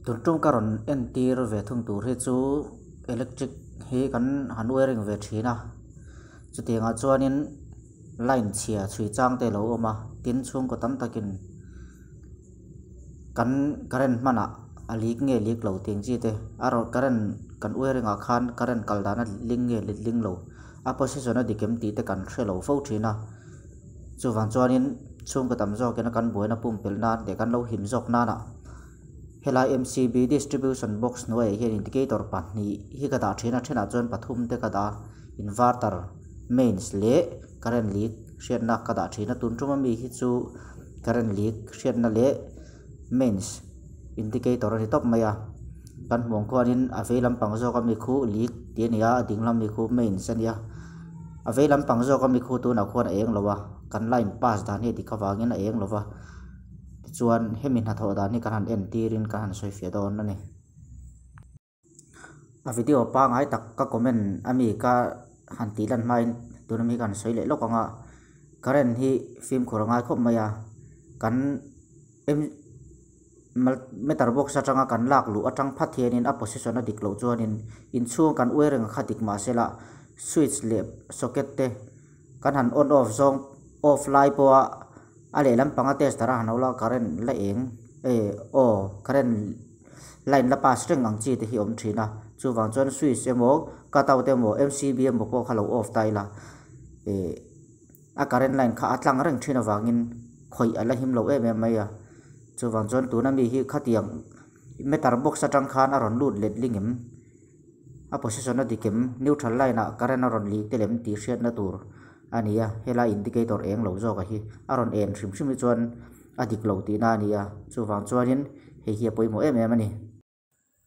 Tun tum ka rawn entir ve thung tur hi chu electric hi kan han wiring ve thin a chutiangah chuanin line chhia chhui chang te alo awm a tin chhungkaw tam takin kan current hmanah a leak nge leak lo tih ang chi te a rawn current kan wiring ah khan current kal dan a ling nge ling lo a position a dik em tih te kan hrelo fo thin a chuvang chuanin chhungkaw tam zawkin a kan buaina pumpelh nan leh kan lo him zawk nanah helai M C B distribution box hnuaiah hian indicator pahnih hi ka dah thin a thenah chuan pathum te ka dah a inverter mains leh current leak hriatna ka dah thin a tun tum ami hi chu current leak hriatna leh mains indicator a ni tawp mai a kan hmuh ang khuanin a vei lampang zawk ami khu leak tih a ni a a ding lam mi khu mains a ni a a vei lampang zawk ami khu tunah khuan a eng lo a kan line pass dan hi a dik avangin a eng lo va tichuan hemi hnathawh dan hi kan han en tirin kan han sawi fiah dawn a ni. A video pangai tak ka comment ami ka han tih lan hmain tuna mi ka han sawi leh lawk ang a current hi fimkhur a ngai khawp mai a kan meter box atanga kan lak luh atang phat hianin a position a dik loh chuanin inchhung kan wiring a kha dik mahse lah switch leh socket te kan han on off zawng off lai pawha a lehlam panga tester a han ho la current la eng eh aw current line la pass reng ang chi te hi a awm thin a chuvang chuan switch emaw cut out emaw M C B emaw pawh kha lo off ta ila eh a current line kha a tlang reng thin avangin khawih a la him lo em em mai a chuvang chuan tuna mi hi khatiang meter box atang khan a rawn lut let ling em a position a dik em neutral line ah current a rawn lih tel em tih hriatna tur a ni a helai indicator eng lo zawk a hi a rawn en hrim hrim hi chuan a dik lo tihna a ni a chuvang chuanin hei hi a pawimawh em em a ni.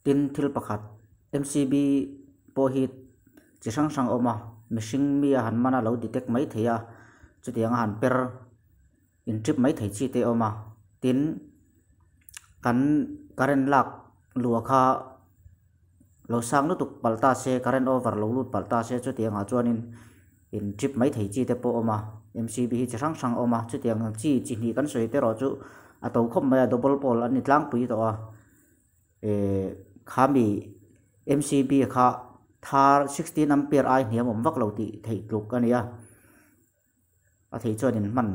Tin thil pakhat M C B pawh hi chi hrang hrang a awm a mihring mi a han man a lo detect mai thei a chutiang a han per in trip mai thei chi te a awm a tin kan current lak luah kha lo sang lutuk palh ta se current over lo lut palh ta se chutiang ah chuanin in trip mai thei chi te pawh a awm a M C B hi chi hrang hrang a awm a chutiang ang chi chi hnih kan sawi te erawh chu a to khawp mai a double pole an ni tlangpui tawh a eh khami M C B kha thar sixteen ampere ai hniam awm vak lo tih theih tluk a ni a a thei chuan in hman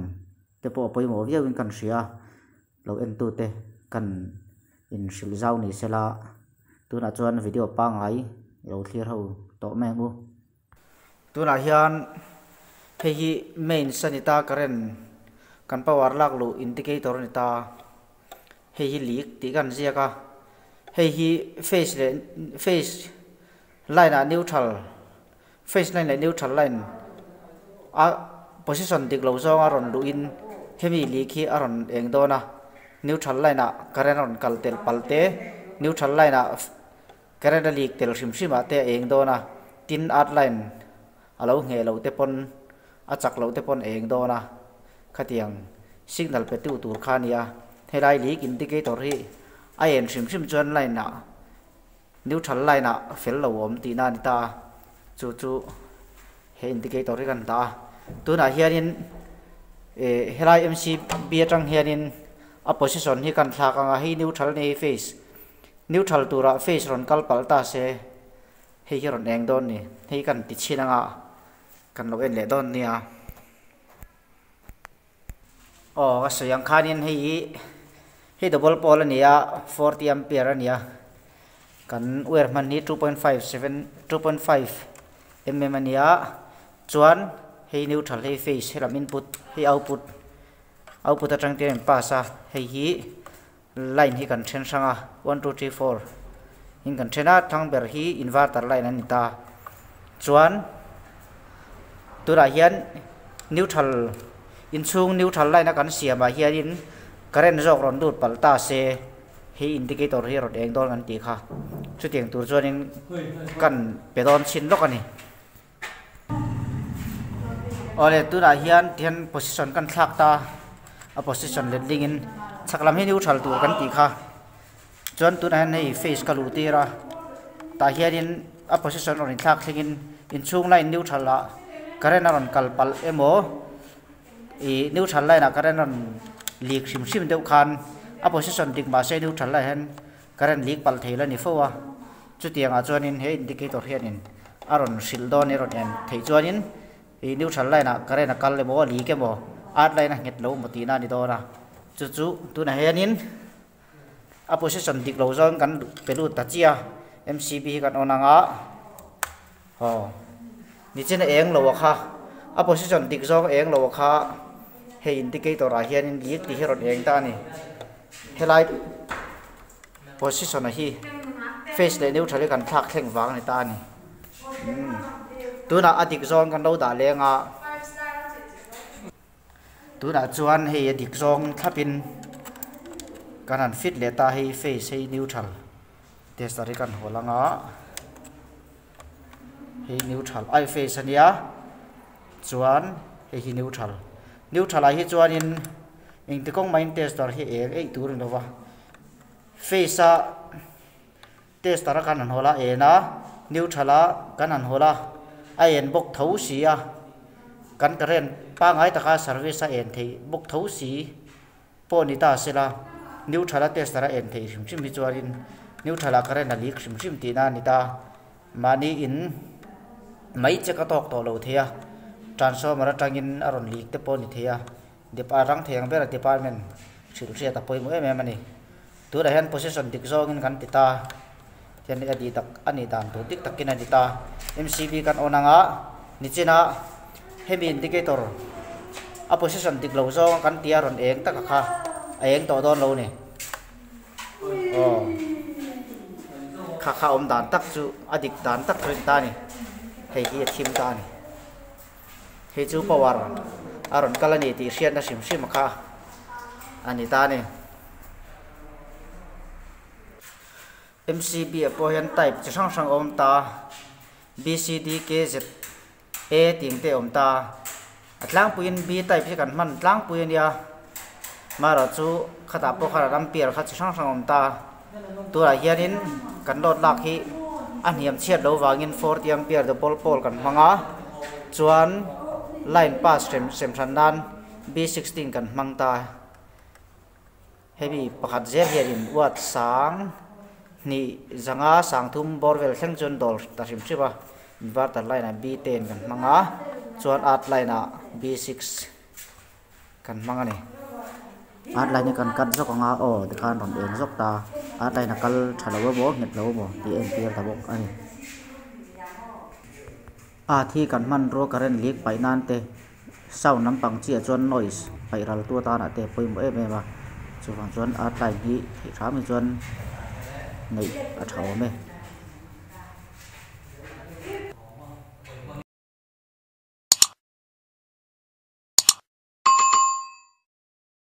te pawh a pawimawh viau in kan hria a lo en tu te kan in hrilh zau ni sela tunah chuan video pangngai lo thlir ho tawh mai ang u. Tunah hian hei hi mains a ni ta current kan power lak luh indicator a ni ta hei hi leak tih kan ziak a hei hi phase leh phase line ah neutral phase line leh neutral line a position dik lo zawng a rawn luh in hemi leak hi a rawn eng dawn a neutral line ah current a rawn kal tel pal te neutral line ah Current a leak tel hrim hrim ah te a eng dawn a, tin earth line a lo ngheh loh te pawn a chak loh te pawn a eng dawn a, khatiang signal pe tu tur kha a ni a, helai leak indicator hi a en hrim hrim chuan line ah neutral line ah fel lo awm tihna a ni ta a, chu chu he indicator hi kan dah a, tunah hianin eh helai M_C_B atang hianin a position hi kan thlak ang a, hei neutral a ni hei phase. Neutral turah face rawn kal palh ta se, hei hi rawn eng dawn ni, hei kan ti chhin anga kan lo en leh dawn nia. Aw ka sawi ang khanin hei hi hei double pole a ni a, 40 ampere a ni a, kan wire hman hi 2.57 2.5 mm a ni a, chuan hei neutral hei face helam input hei output output atang te a in pass a, hei hi. Line hi kan then hrang a, one two three four in kan then a, thlang ber hi inverter line a ni ta. Chuan tunah hian neutral inchhung neutral line a kan siamah hianin current zawk rawn lut palh ta se hei indicator hi a rawn eng dawn kan tih kha. Chutiang tur chuanin kan pe dawn chhin lawk a ni. Awle tunah hian tihian position kan thlak ta a position let ding in chhak lam hi neutral tur kan tih kha chuan tunah hian hei face ka luh tir a tah hianin a position rawn inthlak thleng in inchhung line neutral ah current a rawn kal palh emaw ih neutral line ah current a rawn lik hrim hrim deuh khan a position dik mahse neutral lai ah hian. Current leak palh thei la ni fo a, chutiangah chuanin he indicator hianin a rawn hrilh dawn a rawn en theih chuanin ih neutral line ah current a kal emaw a leak emaw earth line a nghet lo emaw tihna a ni dawn a, chu chu tunah hianin a position dik lo zawng kan pe lut ta chiah a M_C_B hi kan on ang a aw nichin a eng lo a kha a position dik zawng eng lo a kha hei indicator ah hianin leak tih hi a rawn eng ta a ni helai position a hi face leh neutral hi kan thlak thleng vang a ni ta a ni umm tunah a dik zawng kan lo dah leng a. Tunah chuan hei a dik zawng thlapin kan han fit leh ta hei face hei neutral tester hi kan hawl anga hei neutral ai face ania chuan hei hi neutral neutral ah hi chuanin engti kawng mahin tester hi eng eih tur a ni lo va face a tester a kan han hawl a en a neutral a kan han hawl a a en bawk tho si a kan current pangngai taka service a en theih bawk tho si pawh ni ta sela neutral a tester a en theih hrim hrim hi chuanin neutral ah current a leak hrim hrim tihna a ni ta mahni in mai che ka tawk tawh lo thei a transformer atangin a rawn leak te pawh a ni thei a a rang thei ang ber department hrilh hriat a pawimawh em em a ni. Tunah hian position dik zawngin kan ti ta hian a di tak a nih dan tur dik takin a ni ta. M_C_B kan on anga nichina hemi indicator a position dik lo zawng kan tia rawn eng taka kha a eng tawh dawn lo a ni. Aw kha kha awm dan tak chu a dik dan tak chu a ni ta a ni. Hei hi a thim ta a ni. Hei chu power a rawn kal a ni tih hriatna hrim hrim kha a ni ta a ni. M_C_B ah pawh hian type chi hrang hrang a awm ta B C D K Z A tih ang te a awm ta a tlangpuiin B type hi kan hman tlangpui a nia marawh chu khatah pawh khan a ampere kha chi hrang hrang a awm ta tunah hianin kan load lak hi a hniam chhiat loh vangin 40 ampere double pole kan hmang a chuan line pass hrem hrem hran nan B16 kan hmang ta hemi pakhat zel hianin watt sang hnih zanga sang thum bawr vel thleng chuan dawl ta hrim hrim a inverter line ah B10 kan hmang a chuan earth line ah B6 kan hmang a ni. Earth line hi kan cut zawk ang a aw tikhan rawn eng zawk ta earth line a kal tha lo emaw nghet lo emaw tih a entir ta bawk a ni. Earth hi kan hmanrua current leak paih nan te sound lampang chiah chuan noise paih ral tu atana te a pawimawh em em a chuvang chuan earth line hi theih hram hi chuan neih a tha awm e.